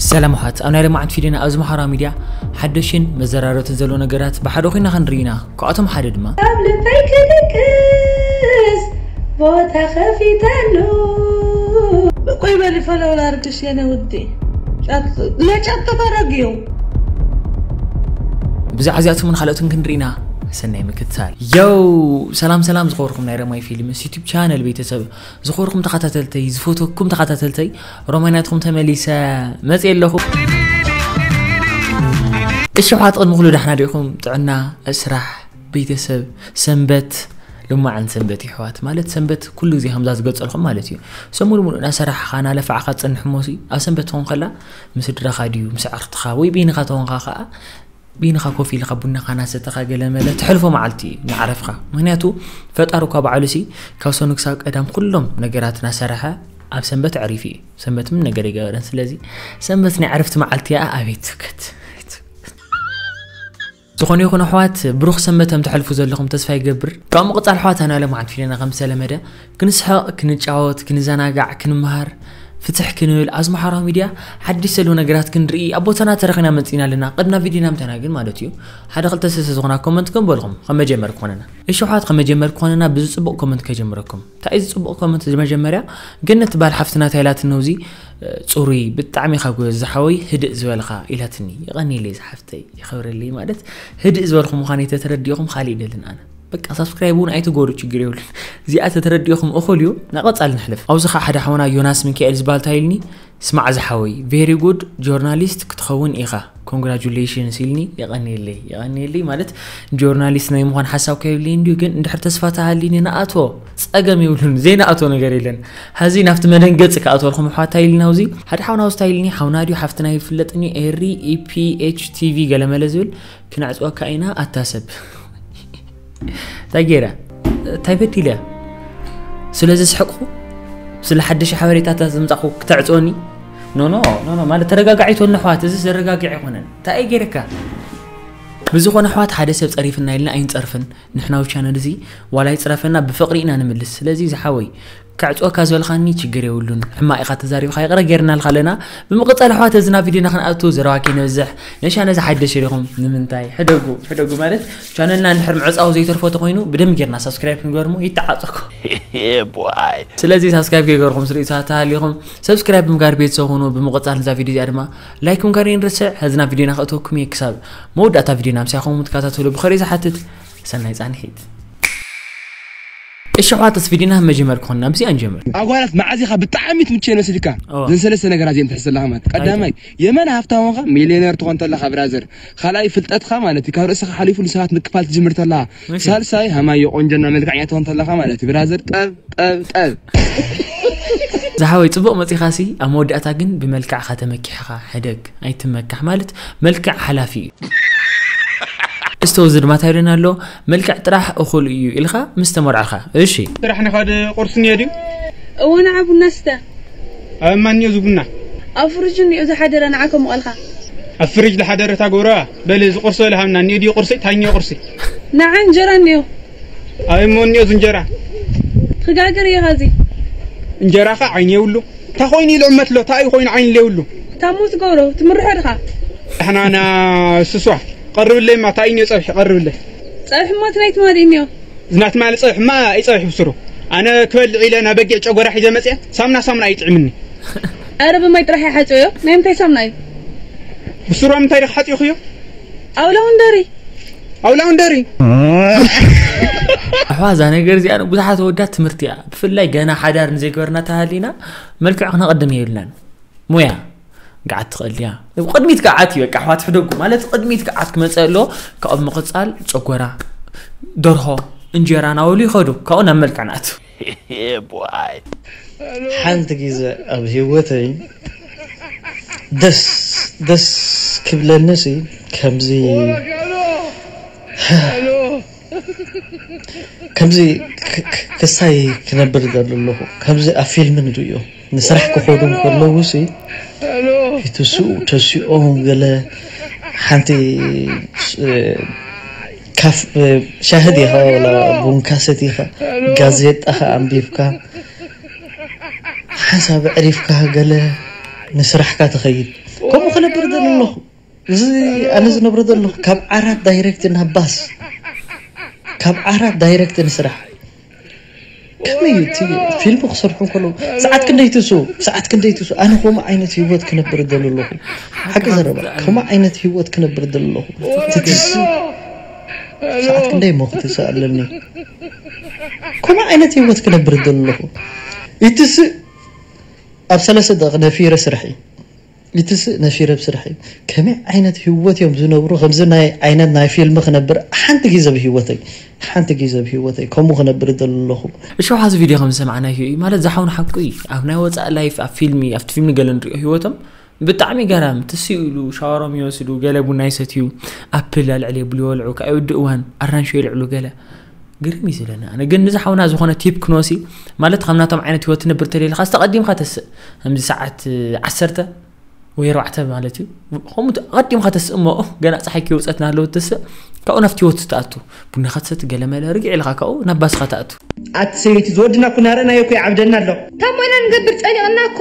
ሰላም ሓት ኣብ ናይ ለማዓት ፊደና ኣብዚ ማሕበራዊ ሚድያ ሓደሽን መዘራረብትን ዘሎ ነገራት ብሓደ ኮይና ክንርኢ ኢና። ካብኣቶም ሓደ ድማ ኣብ ልበይ ክድቅስ ቦታ ከፊተሉ። ቆይ በሊ ፈለውላ ርግሽ የኔ ውዲ። ለጫት ተፈረግዩ። ብዛዕባ እዚኣቶምን ካልኦትን ክንርኢ ኢና። ሰናይ ምክትታል። ዮው! ሰላም ሰላም ዝኸበርኩም ናይ ረማይ ፊልምስ ዩቲብ ቻነል ቤተሰብ፣ ዝኸበርኩም ተኸታተልተይ፣ ዝፈትወኩም ተኸታተልተይ፣ ሮማይ ናትኩም ተመሊሰ መፅየ ኣለኹ። እሺ ኣሕዋት፣ ቅድሚ ኩሉ ዳሕና ዲኹም? ጥዕና፣ ስራሕ፣ ቤተሰብ፣ ሰንበት፣ ልማዓን ሰንበት ይሕዋት። ማለት ሰንበት ኩሉ ግዜ ከምዛ ዝገልፀልኩም ማለት እዩ። ሰሙን ሙሉእ እናሰራሕኻ እናለፋዕኻ ትፀንሕ እሞሲ ኣብ ሰንበት ትኾን ከላ ምስ ስድራኻ ድዩ ምስ ኣዕርኽትኻ ወይ በይንኻ ተኾንካ ከዓ በይንኻ ኮፍ ኢልኻ ቡናኻ እናሰተኻ ገለ መለ ትሕልፎ መዓልቲ እዩ ንዓረፍኻ። ምኽንያቱ ፈጣሪ እኳ ባዕሉ ሲ ካብ ሰኑ ክሳብ ቀዳም ኩሎም ነገራት እናሰረሐ ኣብ ሰንበት ኣዕሪፉ እዩ። ሰንበት ምን ነገር ይገበረን። ስለዚ ሰንበት ናይ ዕረፍቲ መዓልቲ እያ። ኣቤት ስብከት። ዝኾነ ይኹን ኣሕዋት ብሩኽ ሰንበት ከም ተሕልፉ ዘለኹም ተስፋ ይገብር። ካብ ምቕጻል ኣሕዋት ኣና ለማዓት ፊደና ከም ዝተለመደ ክንስሕቕ፣ ክንጫወት፣ ክንዘናጋዕ፣ ክንመሃር፣ ፍትሕ ክንብል ኣብዚ ማሕበራዊ ሚድያ ሓድሽ ዘለዉ ነገራት ክንርኢ ኣብ ቦታና ተረኺና መጺና ኣለና። ቅድና ቪድዮና ምተና ግን ማለት እዩ ሓደ ክልተ ሰለስተ ዝኾና ኮመንት ክንበልኹም ከም መጀመር ክኾነና። እሺ ኣሕዋት ከም መጀመር ክኾነና ብዚ ጽቡቕ ኮመንት ከጀምረኩም። እንታይ እዚ ጽቡቕ ኮመንት እዚ መጀመርያ ገነት ትበሃል ሓፍትና እንታይ ኢላትና ኣብዚ ጽሩይ ብጣዕሚ ኢኻ ጎበዝ ዝሓወይ ህድእ ዝበልኻ ኢላትኒ። የቐንየለይ ዝሓፍተይ የኸብረለይ ማለት ህድእ ዝበልኹ ምዃነይ ተተረዲእኹም ካሊእ ይደልን ኣነ። በቃ ሳብስክራይብ እውን ኣይትጎዱ ችግር የብሉን። እዚኣ ተተረዲእኹም እኹል እዩ። ናብ ቀጻሊ ንሕልፍ። ኣብዚ ኸዓ ሓደ ሓውና ዮናስ ሚካኤል ዝበሃል እንታይ ኢልኒ ስማዕ ዝሓወይ very good journalist ክትኸውን ኢኻ congratulations ኢልኒ። የቐንየለይ የቐንየለይ ማለት ጆርናሊስት ናይ ምዃን ሓሳብ ከይብለይ እንዲዩ ግን እንድሕር ተስፋ ተሃሊኒ ንኣቶ ጸገም የብሉን ዘይንኣቶ ነገር የለን። ሀዚ ናብቲ መደንገጺ ክኣትወልኩም ኣሕዋት እንታይ ኢልና ኣብዚ ሓደ ሓውና ውስታ ኢልኒ ሓውና ድዩ ሓፍትና ይፍለጥኒ ኤሪ ኢፒኤች ቲቪ ገለመለ ዝብል ክነዕጽወካ ኢና ኣታ ሰብ። እንታይ ገይረ እንታይ በዲለ ስለ ዘስሐቅኹ ስለ ሓደሽ ሓበሬታታት ዘምጻኹ ክተዕጽወኒ? ኖኖ ኖኖ ማለት ተረጋጋዒ ትወልና ኣሕዋት እዚ ዘረጋግዕ ኣይኮነን። እንታይ ገይረካ ብዝኾነ ኣሕዋት ሓደ ሰብ ጸሪፍና ኢልና ኣይንጸርፍን። ንሕና ኣብ ቻነል እዚ ዋላ ይጽረፈና ብፍቕሪ ኢና ንምልስ። ስለዚ ዝሓወይ ከዕጽወካ ዝበልካኒ ችግር የብሉን። ሕማቕ ኢኻ ተዛሪብካ ይቕረ ጌርናልካ ኣለና። ብምቕጻል ኣሕዋት እዚ ናብ ቪድዮና ክንኣቱ ዘረባ ከይነብዝሕ ነሻ ነዚ ሓደሽ ዲኹም ንምንታይ ሕደጉ ሕደጉ ማለት ቻነልና እንድሕር ምዕጻው ዘይተርፎ ተኾይኑ ብደንብ ጌርና ሳብስክራይብ ክንገርሞ ይተዓጸኩ። ስለዚ ሳብስክራይብ ከይገርኩም ስርኢታት ተሃሊኹም ሰብስክራይብ ብምጋር ቤተሰብ ኹኑ። ብምቕጻል እዛ ቪድዮ እዚኣ ድማ ላይክ ምጋር ይንርስዕ። ሕዚ ናብ ቪድዮና ከእተወኩም እየ ክሳብ መወዳእታ ቪድዮና ምሳኹም ትከታተሉ ብኸሪ ዝሓትት ሰናይ ጻንሒት። እሺ ኣሕዋት ቪድዮና መጀመር ክኾንና ብዚኣ ንጀምር። ኣጓላት መዓዚኻ ብጣዕሚ ትምቸ መስልካ እዋ። ዘን ሰለስተ ነገራት እዚኦም ትሕዝ ዘለኻ ማለት ቀዳማይ የመን ሃፍታም ኾንካ ሚልዮነር ትኾን ተለኻ ብራዘር። ካልኣይ ፍልጠትካ ማለት እዩ ካብ ርእስኻ ሓሊፉ ንሰባት ምክፋል ትጅምር ተለኻ። ኦኬ። ሳልሳይ ሃማዮ ቆንጆና መልክዐኛ ትኾን ተለኻ ማለት እዩ ብራዘር። ጠብ ጠብ ጠብ። ዝሓወይ ጽቡቕ መጺኻሲ ኣብ መወዳእታ ግን ብመልክዕኻ ተመኪሕኻ ሕደግ ኣይትመካሕ ማለት መልክዕ ሓላፊ እዩ። እስተውዚ ድማ እንታይ ኢሉና ኣሎ? መልክዕ ጥራሕ እኹል እዩ ኢልካ ምስ ተመርዓኻ። እሺ። ስራሕ ንኸድ ቁርሲ እኒኦ ድዩ? እወ ንዓ ቡና ስተ። ኣብ ማን እኒኦ እዚ ቡና? ኣብ ፍርጅ እኒኦ ዝሓደረ ንዓ ከሙቐልካ። ኣብ ፍርጅ ዝሓደረ እታ ጎረባ? በሊ እዚ ቁርሲ በሊ ሃብና። እኒኦ ድዩ ቁርሲ? እንታይ እኒኦ ቁርሲ? ንዓ እንጀራ እኒኦ። ኣብ እሞ እኒኦ እዚ እንጀራ? ክጋገር እየ ኻዚ። እንጀራ ኸ ዓይኒ የብሉ። እንታይ ኮይኑ ኢሉ ዕመት ኣሎ? እንታይ እዩ ኮይኑ ዓይኒ ዘይብሉ? ታሞ ትገብሮ ትምርሖ ድኻ? ንሕና ና ስሷ ቀርብለይ እማ እንታይ እዩ እኒኦ ጸብሒ ቀርብለይ። ጸብሒ እማ እቲ ናይ ትማሊ እኒኦ። እዚ ናይ ትማሊ ጸብሒ እማ ኣይጸብሒ ብስሩ። ኣነ ክበልዕ ኢለ ናብ በጊዕ ጨጎራ ሒዘ መጽየ ሳምና ሳምና ኣይጥዕምኒ። ኣረ ብማይ ጥራሕ ይሓጽዮ። ናይ ምንታይ ሳምና እዩ? ብስሩ ኣብ ምንታይ ድኻ ሓጺኹዮ? ኣብ ላውንደሪ። ኣብ ላውንደሪ። ኣሕዋ እዛ ነገር እዚኣ ንብዙሓት ኣወዳት ትምህርቲ እያ። ብፍላይ ገና ሓዳር ንዘይገበርና ተሃሊና መልክዕ ክነቐድም የብልናን። ሞያ ገዓት ትኽእል እያ። ቅድሚት ገዓት እዩ በቃ ኣሕዋት ሕደጉ ማለት ቅድሚት ገዓት ክመፅእ ኣሎ። ካብኡ ብምቕፃል ጨጎራ፣ ደርሆ፣ እንጀራ ናበሉ ይኸዱ። ካብኡ ናብ መልክዕ ንኣቱ። ሓንቲ ግዜ ኣብ ህይወተይ ደስ ደስ ክብለኒ ሲ ከምዚ ከምዚ ክ- ክ- ክሳይ ክነብር ይደሊ ኣለኹ። ከምዚ ኣብ ፊልም ንርእዮ ንስራሕ ክኸዱ እንከለዉ ሲ ፊትስኡ ተሲኦም ገለ ሓንቲ እ፣ ካፍ እ፣ ሻሂ ዲኻ ወላ ቡንካ ሰቲኻ ጋዜጣኻ ኣንቢብካ ሓንሳብ ኣዕሪፍካ ገለ ንስራሕካ ትኸይድ። ከምኡ ክነብር ደሊ ኣለኹ። እዚ ኣነ ዝነብሮ ዘለኹ ካብ ዓራት ዳይሬክት ናብ ባስ፣ ካብ ዓራት ዳይሬክት ንስራሕ። ከመይ እዩ እቲ ፊልም ክሰርሑ ከለዉ ሰዓት ክንደይ ትስኡ፣ ሰዓት ክንደይ ትስኡ? ኣነ ከምኡ ዓይነት ህይወት ክነብር ደሊ ኣለኹ። ሓቂ ዘረባ፣ ከምኡ ዓይነት ህይወት ክነብር ደሊ ኣለኹ። ትትስ ሰዓት ክንደይ እሞ ክትስእ ኣለኒ? ከምኡ ዓይነት ህይወት ክነብር ደሊ ኣለኹ። ይትስእ ኣብ ሰለስተ ደቂ ነፊረ ስራሕ እዩ። ይትስእ ነፊረ ኣብ ስራሕ እዩ። ከመይ ዓይነት ህይወት እዮም ዝነብሩ? ከምዚ ናይ ዓይነት ናይ ፊልም ክነብር ሓንቲ ግዜ ኣብ ህይወተይ፣ ሓንቲ ግዜ ኣብ ህይወተይ ከምኡ ክነብር ደሊ ኣለኹ። እሾ ሓዚ ቪድዮ ከም ዝሰማዕናዮ እዩ ማለት ዝሓውን ሓቁ እዩ። ኣብ ናይ ወፃእ ላይፍ ኣብ ፊልሚ ኣብቲ ፊልሚ ገለ ንሪኦ ህይወቶም ብጣዕሚ ገራም ትስኡ ኢሉ ሻወሮም ይወስዱ፣ ገለ ቡና ይሰትዩ፣ ኣፕል ኣልዕል የብሉ ይወልዑ፣ ካብ ይውድእ እዋን ኣራንሾ ይልዕሉ ገለ ግርም እዩ ዝብለኒ። ኣነ ግን ንዚ ሓውና ዝኾነ ቲፕ ክንወሲ ማለት ከም ናቶም ዓይነት ህይወት ትነብር ተደሊኻ ዝተቐዲምካ ተስእ ከምዚ ሰዓት ዓሰርተ ወይ ኣርባዕተ ማለት እዩ። ከምኡ ኣቐዲምካ ተስእ እሞ ገና ፀሓይ ከይወፀት ናለዉ ትስእ ካብኡ ናብቲ ህይወት ትኣቱ ቡና ክትሰቲ ገለመለ ርግዕ ኢልካ ካብኡ ናብ ባስኻ ትኣቱ። ኣቲ ሰበይቲ ዝወድና ኩና ረእናዮ እኮ ይዓብደና ኣሎ። ታሞ ኢና ንገብር ጨኒቕና እኮ።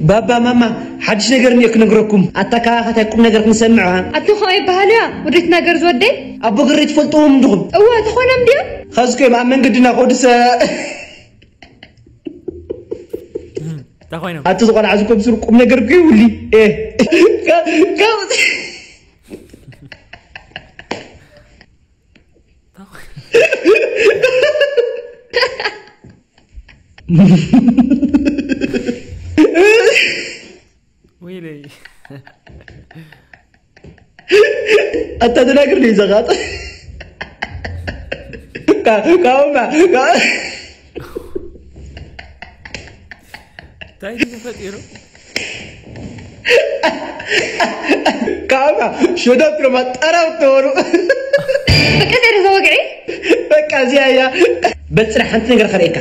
ባባ ማማ ሓድሽ ነገር እኒኦ ክነግረኩም። ኣታ ካባኻታይ ቁም ነገር ክንሰምዕ ዋ። ኣቲ ኸ ይበሃል እያ ወደት ነገር ዝወደይ። ኣቦ ግሪ ትፈልጥዎም እንድኹም። እወ ተኾኖም ድዮም። ኸዚ ኮይም ኣብ መንገድና ከዱ ሰ እንታይ ኮይኖም ኣቲ ዝኾነ ዓዚ ኮምስሩ ቁም ነገር እኮ ይውሊ። ወይለይ ኣታ ተናግር ነው ይዘጋጥ ካውማ እንታይ እዩ ተፈጢሩ? ካውማ ሸደብ ክረማ ጠራው ተወሩ በቃ ዘይ ዘወግዒ በቃ እዚኣ እያ። በል ፅናሕ ሓንቲ ነገር ከርእየካ።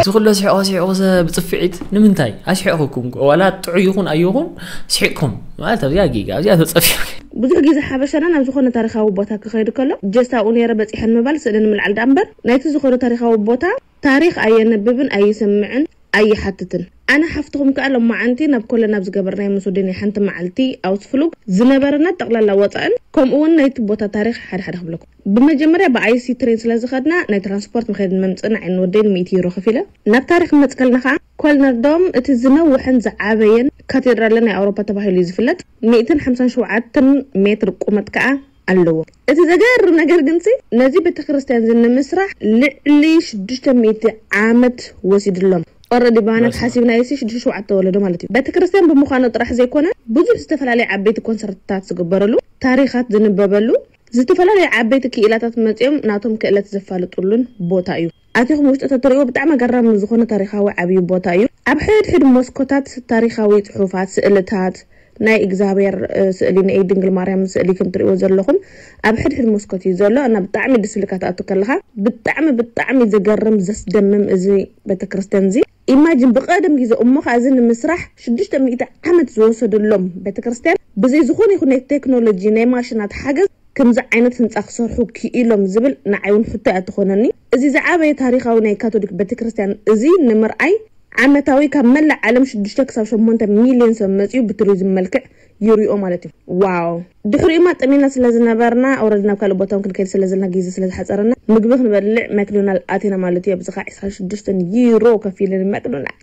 እዚ ኩሎ ስሕቆ ስሕቆ ብፅፍዒት ንምንታይ ኣስሒቕኩም? ዋላ ጥዑይ ይኹን ኣይኹን ስሒቕኩም ማለት ኣብዚኣ ጌጋ ኣብዚኣ ተፀፊ ብዙሕ ግዜ ሓበሻና ናብ ዝኾነ ታሪኻዊ ቦታ ክኸይድ ከሎ ጀስት ኣብኡ ነይረ በፂሐን ምባል ስእሊ ንምልዓል ደኣ እምበር ናይቲ ዝኾነ ታሪኻዊ ቦታ ታሪኽ ኣየንብብን ኣይስምዕን ኣይሓትትን። ኣነ ሓፍትኹም ከኣ ሎማዓንቲ ናብ ኮለና ኣብ ዝገበርናዮ ምስ ወደይ ናይ ሓንቲ መዓልቲ ኣውስፍሉግ ዝነበረና ጠቕላላ ወጻእን ከምኡ እውን ናይቲ ቦታ ታሪኽ ሓደ ሓደ ክብለኩም። ብመጀመርያ ብኣይሲ ትሬን ስለ ዝኸድና ናይ ትራንስፖርት መኸድን መምጽእን ንዓይን ወደይን ሚእቲ ዩሮ ከፊለ። ናብ ታሪኽ ክንመጽእ ከለና ከኣ ኮልነር ዶም እቲ ዝነውሐን ዝዓበየን ካቴድራል ናይ ኣውሮፓ ተባሂሉ እዩ ዝፍለጥ። ሚእትን ሓምሳን ሸውዓተን ሜትር ቁመት ከኣ ኣለዎ። እቲ ዘገርም ነገር ግንሲ ነዚ ቤተክርስትያን እዚ ንምስራሕ ልዕሊ ሽዱሽተ ሚእቲ ዓመት ወሲድሎም። ኦረዲ ባና ተሓሲብና የሲ ሽዱሽተ ሸውዓተ ወለዶ ማለት እዩ። ቤተክርስትያን ብምዃኑ ጥራሕ ዘይኮነ ብዙሕ ዝተፈላለዩ ዓበይቲ ኮንሰርትታት ዝግበረሉ፣ ታሪኻት ዝንበበሉ፣ ዝተፈላለዩ ዓበይቲ ክኢላታት መፂኦም ናቶም ክእለት ዘፋልጡሉን ቦታ እዩ። ኣቲኹም ውሽጢ ተትርእይዎ ብጣዕሚ ኣገራሚ ዝኾነ ታሪኻዊ ዓብዪ ቦታ እዩ። ኣብ ሕድሕድ ሞስኮታት ታሪኻዊ ፅሑፋት፣ ስእልታት፣ ናይ እግዚኣብሔር ስእሊ ናይ ድንግል ማርያም ስእሊ ከም ትርእይዎ ዘለኹም ኣብ ሕድሕድ መስኮት እዩ ዘሎ እና ብጣዕሚ ደስ ኢልካ ትኣቱ ከለኻ ብጣዕሚ ብጣዕሚ ዘገርም ዘስደምም እዚ ቤተክርስትያን እዚ ኢማጅን ብቀደም ግዜ እሞ ከዓ እዚ ንምስራሕ ሽዱሽተ ሚእቲ ዓመት ዝወሰደሎም ቤተክርስትያን ብዘይ ዝኾነ ይኹን ናይ ቴክኖሎጂ ናይ ማሽናት ሓገዝ ከምዚ ዓይነት ህንፃ ክሰርሑ ክኢሎም ዝብል ንዓይ እውን ሕቶ እያ ትኾነኒ። እዚ ዝዓበየ ታሪኻዊ ናይ ካቶሊክ ቤተክርስትያን እዚ ንምርኣይ ዓመታዊ ካብ መላእ ዓለም ሽዱሽተ ክሳብ ሸሞንተ ሚልዮን ሰብ መፂኡ ብቱሪዝም መልክዕ ይሪኦ ማለት እዩ። ዋው ድሕሪኡማ ጠሚና ስለ ዝነበርና ኣውረድ ናብ ካልእ ቦታ እውን ክንከይድ ስለ ዘለና ግዜ ስለ ዝሓፀረና ምግቢ ክንበልዕ ማክዶናል ኣቲና ማለት እዩ። ኣብዚ ከዓ ዕስራን ሽዱሽተን ዩሮ ከፊለ ንማክዶናል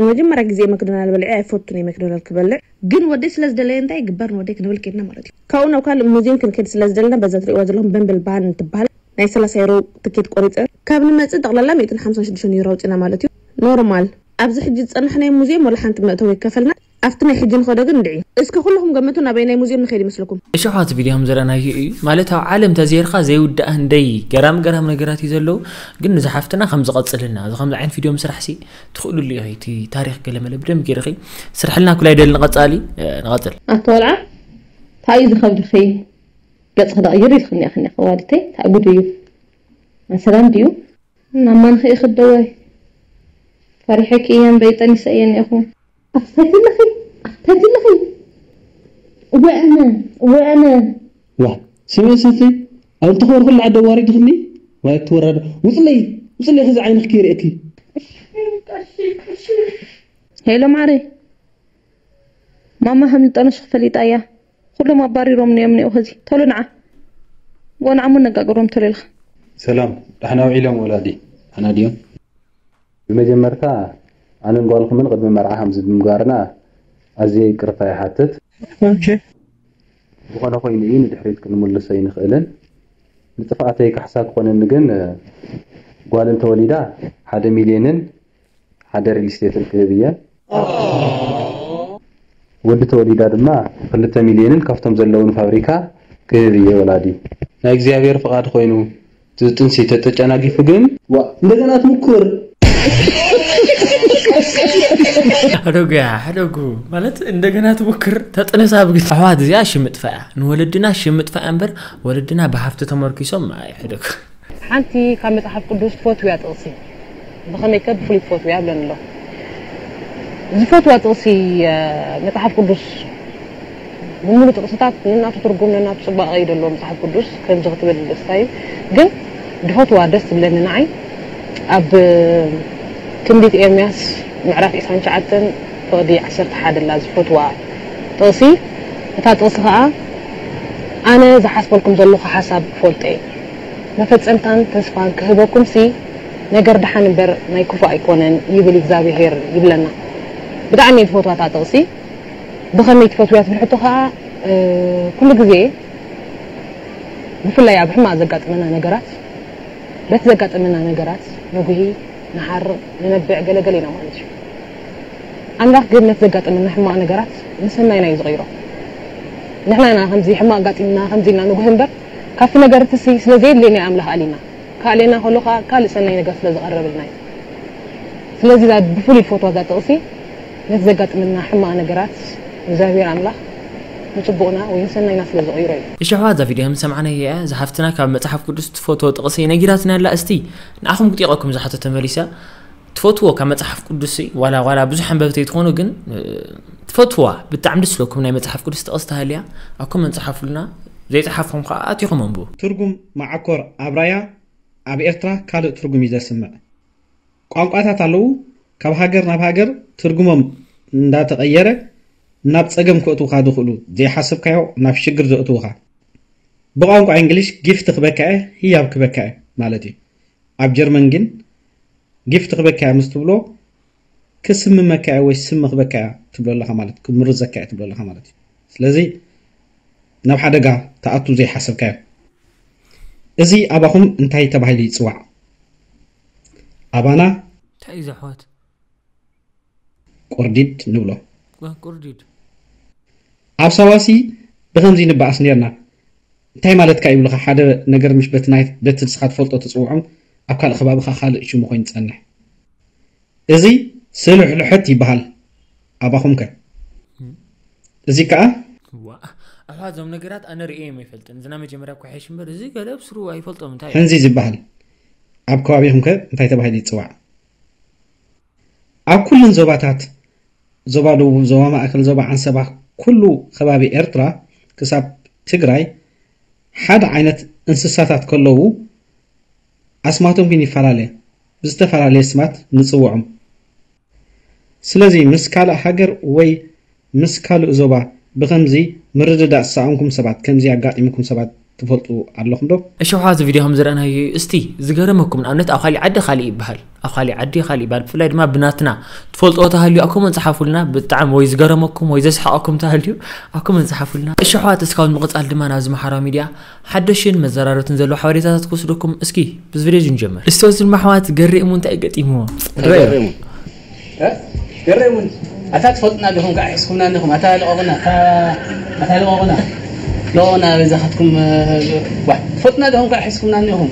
መጀመርያ ግዜ ማክዶናል በሊዐ ኣይፈቱን እየ ማክዶናል ክበልዕ ግን ወደይ ስለ ዝደለየ እንታይ ይግበር ንወደይ ክንብል ከድና ማለት እዩ። ካብኡ ናብ ካልእ ሙዚየም ክንከድ ስለ ዝደለና በዛ ትሪእዋ ዘለኹም በምብል ባን ትበሃል ናይ ሰላሳ ዩሮ ትኬት ቆሪፀ ካብ ንመፅእ ጠቕላላ ሚእትን ሓምሳን ሽዱሽተን ዩሮ ኣውፂና ማለት እዩ። ኖርማል ኣብዚ ሕጂ ዝፀናሕናዮ ሙዚየም ወላ ሓንቲ መእተዊ ኣይከፈልና ኣብቲ ናይ ሕጂ ንኸዶ ግን እንድዒ እስከ ኩልኹም ገምቱ ናበይ ናይ ሙዚየም ንኸይድ ይመስለኩም? እሺ ኣሕዋት ቪድዮ ከም ዘረኣናዮ እዩ ማለት ኣብ ዓለም ተዘይርካ ዘይውዳእ ህንደይ ገራሚ ገራሚ ነገራት እዩ ዘለዉ ግን ንዚ ሓፍትና ከም ዝቐፅልና እዚ ከምዚ ዓይነት ቪድዮ ምስራሕ ሲ ትኽእልሉ ኢኺ እቲ ታሪኽ ገለ መለ ብደንብ ገይርኺ ስርሕልና ኩላይ ደሊ ንቐፃሊ ንቐፅል ኣቶ ወልዓ እንታይ እዩ ዝኸብድኺ ገፅኺ ዶ ቅይር ኢልክኒ ኢኺ ከዋልተይ እንታይ ጉድ እዩ መሰላም ድዩ ናብ ማን ኸ ይኽደወይ ፈሪሐኪ እየን በይጠን ይሰእየን ኢኹ ኣፍተትልኺ ኣፍተትልኺ እወ ኣነ እወ ኣነ ዋ ስምዒ ሰተይ ኣብ ትኾር ኩሉ ዓዲ ኣዋሪድኽኒ። ዋይ ትወራዳ። ውፅለይ፣ ውፅለይ፣ ከዚ ዓይንኽ ከይርእየኪ። ሄሎ ማዕረይ፣ ማማ ከም ዝጠነስኩ ፈሊጣ እያ። ኩሎም ኣባሪሮምኒ እዮም እኒኦ። ከዚ ቶሎ ንዓ፣ ወንዓሞ ነጋግሮም ቶሎ ኢልካ። ሰላም፣ ዳሕና ውዒሎም ወላዲ? ኣና ድዮም? ብመጀመርታ ኣነን ጓልኩምን ቅድሚ መርዓ ከምዚ ብምግባርና ኣዝየ ይቅርታ ይሓትት። ዝኾነ ኮይኑ እዩ፣ ንድሕሪት ክንምልሶ ኣይንኽእልን። ንጥፍኣተይ ካሕሳ ክኾነኒ ግን ጓል እንተወሊዳ ሓደ ሚልዮንን ሓደ ሪል ስቴትን ክህብ እየ። ወዲ ተወሊዳ ድማ ክልተ ሚልዮንን ካብቶም ዘለውን ፋብሪካ ክህብ እየ ወላዲ። ናይ እግዚኣብሔር ፍቓድ ኮይኑ እቲ ጥንሲ ተጨናጊፉ ግን ዋ እንደገና ትምኩር። ሕደጉ እያ ሕደጉ። ማለት እንደገና ትሙክር ተጥንሳ ብግድ ኣሕዋት እዚኣ ሽምጥፋ እያ። ንወለድና ሽምጥፋ እያ እምበር ወለድና ብሃፍቲ ተመርኪሶም ኣይሕደጉ። ሓንቲ ካብ መጽሓፍ ቅዱስ ትፈትውያ ጥቕሲ ብኸመይከ ብፍሉይ ትፈትውያ ብለኒ ኣሎ። ዝፈትዋ ጥቕሲ መጽሓፍ ቅዱስ ብምሉእ ጥቕስታት ነናቱ ትርጉም ነናቱ ጽባቐ እዩ ደለዎ መጽሓፍ ቅዱስ ከምዚ ክትብል ደስታ እዩ። ግን ድፈትዋ ደስ ትብለኒ ንዓይ ኣብ ትንቢት ኤርምያስ ምዕራፍ ዕስራን ትሽዓተን ፍቕዲ ዓሰርተ ሓደ ላ ዝፈትዋ ጥቕሲ። እታ ጥቕሲ ኸኣ ኣነ ዝሓስበልኩም ዘለኹ ሓሳብ እፈልጦ እየ፣ መፈጸምታን ተስፋን ክህበኩምሲ ነገር ደሓን እምበር ናይ ክፉእ ኣይኮነን ይብል እግዚኣብሄር ይብለና። ብጣዕሚ እየ ዝፈትዋ እታ ጥቕሲ። ብኸመይ ትፈትውያ ትብል ሕቶ ኸኣ ኩሉ ግዜ ብፍላይ ኣብ ሕማቕ ዘጋጥመና ነገራት በቲ ዘጋጥመና ነገራት ንጉሂ ንሓርቕ ንነብዕ ገለገለ ኢና ማለት እዩ። ኣምላኽ ግን ነቲ ዘጋጠመና ሕማቕ ነገራት ንሰናይና እዩ ዝቕይሮ። ንሕና ኢና ከምዚ ሕማቕ ኣጋጢምና ከምዚ ኢልና ንጉህ እምበር ካብቲ ነገር እቲ ሲ ስለ ዘየድልየና እዩ ኣምላኽ ኣሊና። ከኣልየና ከሎ ከዓ ካልእ ሰናይ ነገር ስለ ዝቐረብልና እዩ። ስለዚ እዛ ብፍሉይ ዝፈትዋ እዛ ጥቕሲ ነቲ ዘጋጥመና ሕማቕ ነገራት እግዚኣብሔር ኣምላኽ ንፅቡቕና ወይ ንሰናይና ስለ ዝቕይሮ እዩ። እሺ ኣሕዋት እዛ ቪድዮ ከም ዝሰማዕናዮ እያ። እዛ ሓፍትና ካብ መፅሓፍ ቅዱስ ትፈትዎ ጥቕሲ ነጊራትና ኣላ። እስቲ ንዓኹም ክጥይቐኩም ዝሓቶ ተመሊሳ ትፈትዎ ካብ መጽሓፍ ቅዱስ ዋላ ዋላ ብዙሕ ኣንበብቲ ኣይትኾኑ ግን ትፈትዋ ብጣዕሚ ደስ ዝብለኩም ናይ መጽሓፍ ቅዱስ ጥቕሲ ተሃልያ ኣብ ኮመንት ጸሓፉልና ዘይጸሓፍኩም ከዓ ኣቲኹም ኣንብቡ። ትርጉም መዓኮር ኣብራያ ኣብ ኤርትራ ካልእ ትርጉም እዩ ዘስምዕ። ቋንቋታት ኣለዉ ካብ ሃገር ናብ ሃገር ትርጉሞም እንዳተቐየረ ናብ ጸገም ከእትውኻ ዝኽእሉ ዘይሓሰብካዮ ናብ ሽግር ዘእትውኻ። ብቋንቋ እንግሊሽ ጊፍት ክበካ እየ ህያብ ክበካ እየ ማለት እዩ። ኣብ ጀርመን ግን ጊፍት ክበካ እያ ምስ ትብሎ ክስምመካ እያ ወይ ስም ክበካ እያ ትብሎ ኣለኻ ማለት ክምርዘካ እያ ትብሎ ኣለኻ ማለት እዩ። ስለዚ ናብ ሓደጋ ትኣቱ ዘይሓሰብካዮ። እዚ ኣባኹም እንታይ ተባሂሉ ይፅዋዕ? ኣባና እንታይ እዩ ዘሕዋት? ቁርዲድ ንብሎ። ቁርዲድ ኣብ ሳዋሲ ብኸምዚ ንበኣስ ኔርና። እንታይ ማለትካ ይብሉኻ ሓደ ነገር ምሽ በቲ ናይ በቲ ንስኻ ትፈልጦ ትጽውዖም ኣብ ካልእ ከባቢኻ ካልእ ሽሙ ኮይኑ ትጸንሕ። እዚ ስሉሕሉሐት ይበሃል ኣባኹምከ? እዚ ከኣ ዋእ ኣሕዋት እዞም ነገራት ኣነ ርእየዮም ኣይፈልጥን። እዚ ናይ መጀመርያ እኳ ይሕሽ እምበር እዚ ገለ ብስሩ ኣይፈልጦም እንታይ እዩ? ሕንዚ ዝበሃል ኣብ ከባቢኹምከ እንታይ ተባሂሉ ይጽዋዕ? ኣብ ኩለን ዞባታት ዞባ ደቡብ፣ ዞባ ማእከል፣ ዞባ ዓንሰባ ኩሉ ከባቢ ኤርትራ ክሳብ ትግራይ ሓደ ዓይነት እንስሳታት ከለዉ ኣስማቶም ግን ይፈላለ። ብዝተፈላለየ ስማት ንጽውዖም። ስለዚ ምስ ካልእ ሃገር ወይ ምስ ካልእ ዞባ ብኸምዚ ምርድዳእ ዝሰኣንኩም ሰባት፣ ከምዚ ኣጋጢሙኩም ሰባት ትፈልጡ ኣለኹም ዶ? እሺ ኣሕዋት እዚ ቪድዮ ከም ዝረኣናዮ እዩ። እስቲ ዝገረመኩም ንኣብነት ኣብ ካሊእ ዓዲ ካሊእ ይበሃል፣ ኣብ ካሊእ ዓዲ ካሊእ ይበሃል። ብፍላይ ድማ ብናትና ትፈልጥዎ ተሃልዩ ኣብ ኮመንት ጸሓፉልና። ብጣዕሚ ወይ ዝገረመኩም ወይ ዘስሓቐኩም ተሃልዩ ኣብ ኮመንት ጸሓፉልና። እሺ ኣሕዋት እስካብ ምቕጻል ድማ ናብዚ ማሕበራዊ ሚድያ ሓደሽን መዘራረብትን ዘለዉ ሓበሬታታት ክወስደኩም። እስኪ ብዚ ቪድዮ እዚ ንጀምር። እስቲ ወዚ ድማ ኣሕዋት ገሬሙ እንታይ ገጢምዎ? ገሬሙ ገሬሙን ኣታ ትፈልጡና ዲኹም ከዓ ሒዝኩምና እኒኹም ኣታ ልቐቑና ኣታ ልቐቑና ልቐቑና በዛኻትኩም ዋ ትፈልጡና ዲኹም ከዓ ሒዝኩምና እኒኹም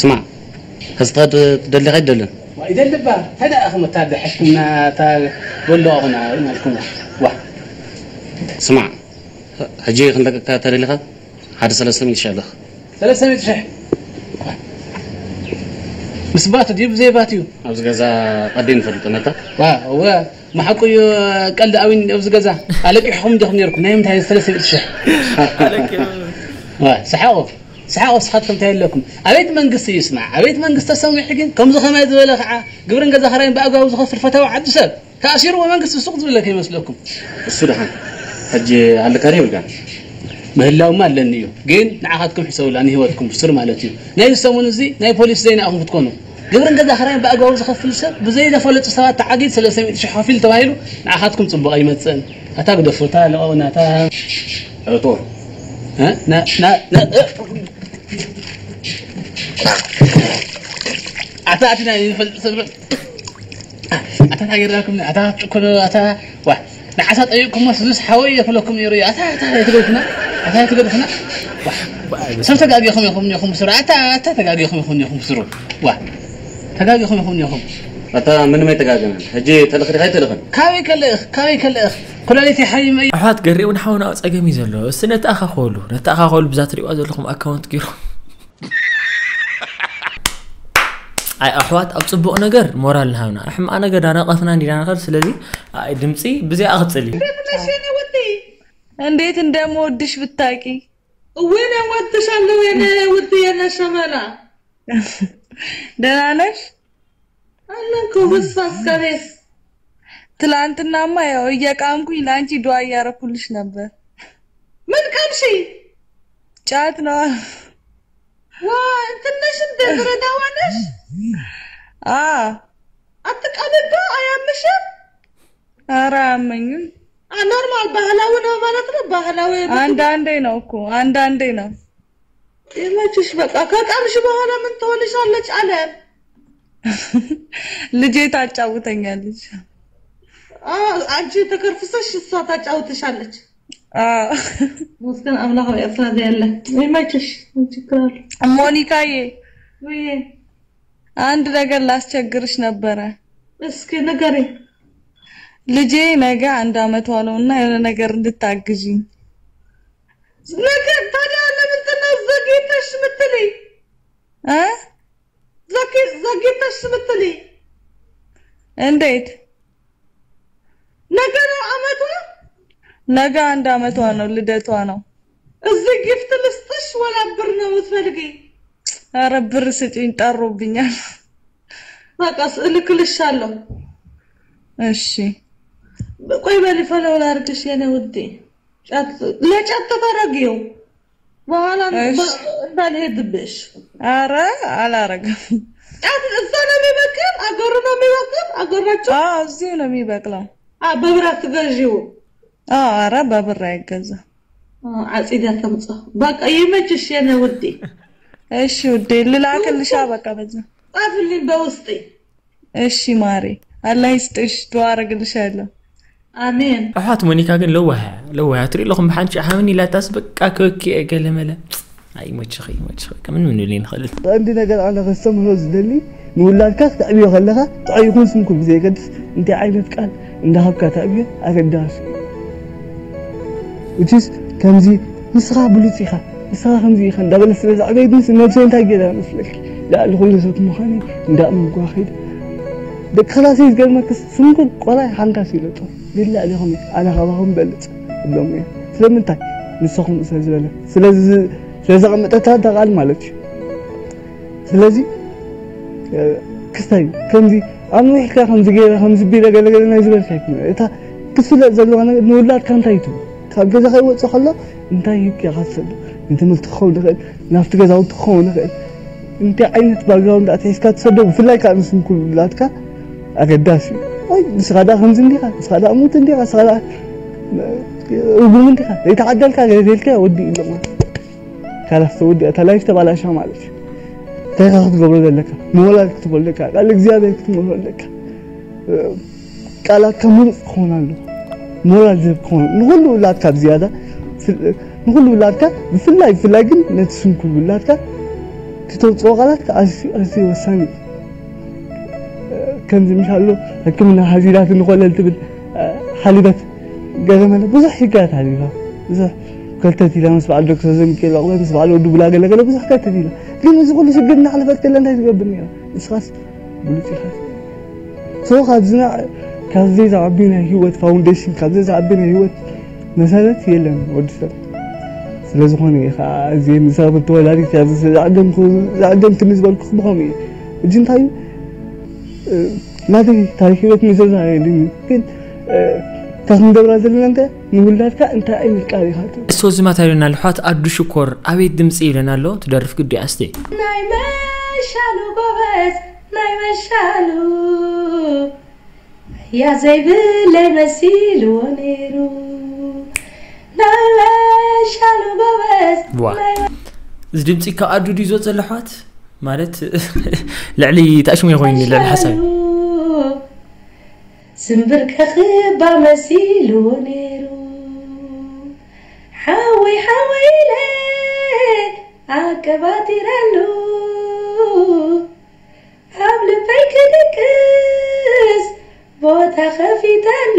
ስማዕ ሕዝኻ ትደሊ ኸይደልን ይደልባ እንታይ ደኣ ኢኹም እታ ሒዝኩምና እታ በልቐቑና ኢልኩም ዋ ስማዕ ሕጂ ክንለቀካ ተደሊኻ ሓደ ሰለስተ ሚእቲ ሺሕ ኣለኽ። ሰለስተ ሚእቲ ሺሕ? ምስ ባት ድዩ ብዘይ ባት እዩ? ኣብዚ ገዛ ቀዲም ንፈልጦ ነታ። ዋ እወ መሓቁ እዩ ቀልዲ ኣዊን ኣብዚ ገዛ ኣለቂሕኹም ዲኹም ነርኩም ናይ ምንታይ ሰለስተ ሚእቲ ሺሕ? ኣለቂሕኹም። ዋ ሰሓቑ። ስሓቕ ወስኻትኩም እንታይ ኣለኩም? ኣቤት መንግስቲ እዩ ስማዕ፣ ኣቤት መንግስቲ ተሰሚዑ ግን ከምዚ ከማይ ዝበለ ከዓ ግብርን ገዛ ኽራይን ብኣግባቡ ዝኸፍል ፈታዊ ዓዲ ሰብ ተኣሲሩ ወመንግስቲ ስቕ ዝብለክ ይመስለኩም? እሱ ደሓን ሕጂ ኣለካ ዶ ይብልካ? ምህላውማ ኣለኒ እዩ፣ ግን ንዓኻትኩም ሕሰቡላ ንህይወትኩም ብስር ማለት እዩ። ናይ ሰሙን እዚ ናይ ፖሊስ ዜና ኢኹም ክትኮኑ። ግብርን ገዛ ኽራይን ብኣግባቡ ዝኸፍል ሰብ ብዘይ ዘፈለጡ ሰባት ተዓጊት ሰለስተ ሚእቲ ሽሕ ከፊል ተባሂሉ ንዓኻትኩም ጽቡቕ ኣይመጽእን። ኣታ ግደፉ፣ እታ ለቐቑና፣ እታ እቶ እ? ና- ና- ና- እ? ኣታ ኣቲ ናይ ዝፈልጥ ሰብ ኣታ ታገርኩም ኣታ ትኮነ ኣታ ዋ ንዓሳ ጠይቅኩሞ ስዙስ ሓወይ የፍለኩም ነይሩ እዩ። ኣታ ኣታ ትገድፍና ኣታ ትገድፍና ዋ ሰብ ተጋጊኹም ኢኹም ኢኹም ስሩ ኣታ ኣታ ተጋጊኹም ኢኹም ኢኹም ስሩ ዋ ተጋጊኹም ኢኹም ኢኹም ኣታ ምንም ኣይተጋገናን። ሕጂ ተልኽሪኻ ኣይተልኽን። ካበይ ከልእኽ ካበይ ከልእኽ ኩላሊት ይሓይመ ኣሕዋት ገሬ እውን ሓውና ኣብ ጸገም እዩ ዘሎ። እስቲ ነተኣኻኸሉ ነተኣኻኸሉ ብዛ ትሪእዋ ዘለኹም ኣካውንት ገይሩ ኣይ ኣሕዋት ኣብ ጽቡቕ ነገር ሞራል ንሃብና ሕማቕ ነገር ዳነቐትና እንዲና ንኸድ ስለዚ ኣይ ድምፂ ብዚኣ ክጽል እዩ እንዴት እንደምወድሽ ብታቂ እወን ወድሻለሁ የኔ ውድ የኔ ሸመና ደህና ነሽ? አለንኩ ብሳ እስከቤት ትላንትናማ ያው እየቃምኩኝ ለአንቺ ዱዓ እያረኩልሽ ነበር። ምን ቀምሺ? ጫት ነዋ። ዋ እንትነሽ እንደ ብረዳዋ ነሽ? አ አትቃምዶ አያምሽም? ኧረ አያመኝም። አ ኖርማል ባህላዊ ነው ማለት ነው። ባህላዊ አንዳንዴ ነው እኮ አንዳንዴ ነው። ይመችሽ። በቃ ከቀምሽ በኋላ ምን ትሆንሻለች አለ። ልጄ ታጫውተኛለች። አ አንቺ ተከርፍሰሽ እሷ ታጫውትሻለች። አ መስገን አምላክ ኤርትራ ያለ ይመችሽ። ምን ችግር አለ? ሞኒካዬ ወይ አንድ ነገር ላስቸግርሽ ነበረ። እስኪ ንገሪ። ልጄ ነገ አንድ አመቷ ነውና የሆነ ነገር እንድታግዥኝ። ነገ ታዲያ ለምንድን ነው ዘግይተሽ ምትልይ? እ ዘግይ- ዘግይተሽ ምትልይ? እንዴት? ነገ ነው አመቷ። ነገ አንድ አመቷ ነው፣ ልደቷ ነው። እዚ ጊፍት ልስጥሽ ወላ ብር ነው የምትፈልጊ? ኧረ ብር ስጪኝ፣ ጠሩብኛል። በቃ እልክልሻለሁ። እሺ ቆይ በሊ ፈለው ላርግሽ የኔ ውዴ። ጫት ለጫት ተፈረጊው በኋላ እሺ። እንዳልሄድብሽ። ኧረ አላረግም። ጫት እዛ ነው የሚበቅል፣ አገሩ ነው የሚበቅል፣ አገራቸው አዎ እዚሁ ነው የሚበቅለው። አ በብራት ትገዢው አዎ ኧረ በብር አይገዛም። አ፣ አጺዳ ተምጻ። በቃ ይመችሽ የኔ ውዴ። እሺ ውዴ ልላክልሻ በቃ በዛ። ጻፍልኝ በውስጤ። እሺ ማሬ አላህ ይስጥሽ፣ ዱዓ አረግልሻለሁ። አሜን። ኣሕዋት ሞኒካ ግን ለዋህ እያ፣ ለዋህ እያ። ትርኢ ኣለኹም ብሓንቲ ሓመኒ ኢላታስ በቃ ክበኪ እየ ገለ መለ። ኣይመችኺ ይመችኺ በቃ ምንም ንብል ይንኽእል። ቀንዲ ነገር ኣነ ከስተምህሮ ዝደሊ ንውላድካ ክተዕብዮ ከለኻ ጥዑይ ይኹን ስንኩል ብዘየገድስ እንታይ ዓይነት ቃል እንዳሃብካ ተዕብዮ ኣገዳሲ እዩ። which is ከምዚ ንስኻ ብሉፅ ኢኻ ንስኻ ከምዚ ኢኻ እንዳበለ ስለ ዘዕበየትንስ ነብሰይ እንታይ ገይረ መስለኪ ልዕሊ ኩሉ ሰብ ምዃነይ እንዳእመንኩዋ ከይደ ደቂ ክላሰይ ዝገርመክስ ስንኩል ቆልዓ ሓንካስ ይለጦ ቢላ ዲኹም ኣነ ካባኹም በልፅ እብሎም እየ ስለምንታይ ንስኹም ስለ ዝበለ ስለዚ ስለዘቐመጠታ እታ ቃል ማለት እዩ ስለዚ ክስታይ ከምዚ ኣንዊሕካ ከምዚ ገይረ ከምዚ ቢለ ገለገለ ናይ ዝበልካ ይኮነ እታ ክፍለጥ ዘለዎ ነገር ንውላድካ እንታይ ትብል ካብ ገዛ ከይወፅእ ከሎ እንታይ ሂብካ ኢኻ ትሰዶ ንትምህርቲ ክኸውን ይኽእል ናብቲ ገዛውቲ ክኸውን ይኽእል እንታይ ዓይነት ባግራውንድ ኣትሒዝካ ትሰዶ ብፍላይ ከዓ ንስንኩል ውላድካ ኣገዳሲ እዩ ወይ ንስኻ ዳ ከምዚ እንዲኻ ንስኻ ዳ ሙት እንዲኻ ንስኻ ዳ እጉም እንዲኻ ዘይተዓደልካ ገለ ተልካ ወዲ ኢሎም ካላስ ተወዲ እታ ላይፍ ተባላሻ ማለት እዩ እንታይ ካ ክትገብሮ ዘለካ ንወላድ ክትበለካ ቃል እግዚኣብሔር ክትመሮ ኣለካ ቃላትካ ምሩፅ ክኾን ኣሎ ሞራል ዝህብ ክኾን ንኩሉ ውላድካ ብዝያዳ ንኩሉ ውላድካ ብፍላይ ብፍላይ ግን ነቲ ስንኩል ውላድካ ክተውፅኦ ቃላት ኣዝዩ ኣዝዩ ወሳኒ እዩ ከምዚ ምሻሎ ሕክምና ሃዚላት ንኮለል ትብል ሓሊበት ገለ መለ ብዙሕ ሽግራት ሓሊፋ ብዙሕ ከርተት ኢላ ምስ በዓል ዶክተር ዘሚካኤል ዕቑበት ምስ በዓል ወዲ ቡላ ገለ ገለ ብዙሕ ከርተት ኢላ ግን እዚ ኩሉ ሽግር እናሕለፈት ከለ እንታይ ትገብር ነራ ንስኻስ ብሉፅ ኢኻ so ካብዚ ካብዚ ዝዓቢ ናይ ህይወት ፋውንዴሽን ካብዚ ዝዓቢ ናይ ህይወት መሰረት የለን ወዲ ሰብ ስለ ዝኾነ እዩ ከዓ እዚ ንሰብ ተወላዲት እያ ዝዓደምኩ። ዝዓደምክኒ ዝበልኩ ብኸምኡ እዩ። እዚ እንታይ እዩ? ናተይ ታሪክ ህይወት ምዝርዛር የድልኒ፣ ግን እታ ክንገብራ ዘለና እንተ ንውላድካ እንታይ ዓይነት ቃል ኢኻ ትህብ? እሶ ዝማታ ኢለና ኣለሓት ኣዱ ሽኮር ኣቤት ድምፂ ኢለና ኣሎ ትደርፍ ግዲ ኣስቴ። ናይ መሻሉ ጎበዝ ናይ መሻሉ ያ ዘይብለይ መሲልዎ ነይሩ ናይ መሻሉ ጎበዝ ዋ ናይ እዚ ድምፂ ካብ ኣዱ ድዩ ዝወፅ ኣለሓት ማለት ልዕሊ ታሽሙ ይኮይኑ ይለል ሓሳብ ስምብር ከኽባ መሲልዎ ነይሩ ሓወይ ሓወይ ኢለ ኣቀባጢረሉ ኣብ ልበይ ክድቅስ ቦታ ከፊተሉ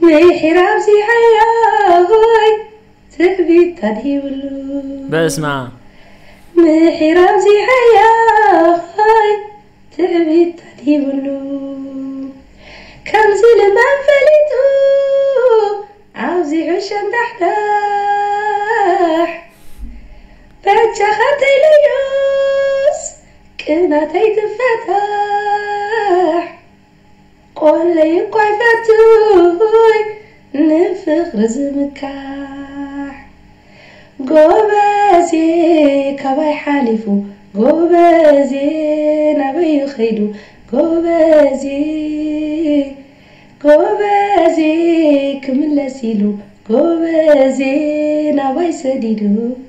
ምሒር ኣብዚሐዮ ሆይ ትዕቢት ተድሂብሉ በስማ ምሒር ኣብዚሐዮ ሆይ ትዕቢት ተድሂብሉ ከምዚ ልማን ፈሊጡ ኣብዚሑ ሸንዳሕዳሕ በጃኻ ተይለዮስ ቅናተይ ትፈታሕ ቆለይ እኳ ይፈትይ ንፍቕሪ ዝምካሕ ጎበዜ ካባይ ሓሊፉ ጎበዜ ናበዩ ኸይዱ ጎበዜ ጎበዜ ክምለስ ኢሉ ጎበዜ ናባይ ሰዲዱ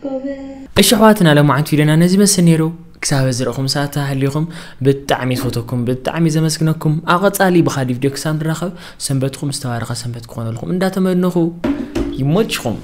ጎበዜ እሺ ኣሕዋትና ለማዓንቱ ኢለና ነዚ መስል ነይሩ ክሳብ ዝረኹም ሰዓት ሃሊኹም ብጣዕሚ ዝፈተኩም ብጣዕሚ ዘመስግነኩም ኣብ ቀፃሊ ብካሊፍ ዶ ክሳብ ንራኸብ ሰንበትኩም ዝተባረኸ ሰንበት ክኾነልኩም እንዳተመነኹ ይሞችኹም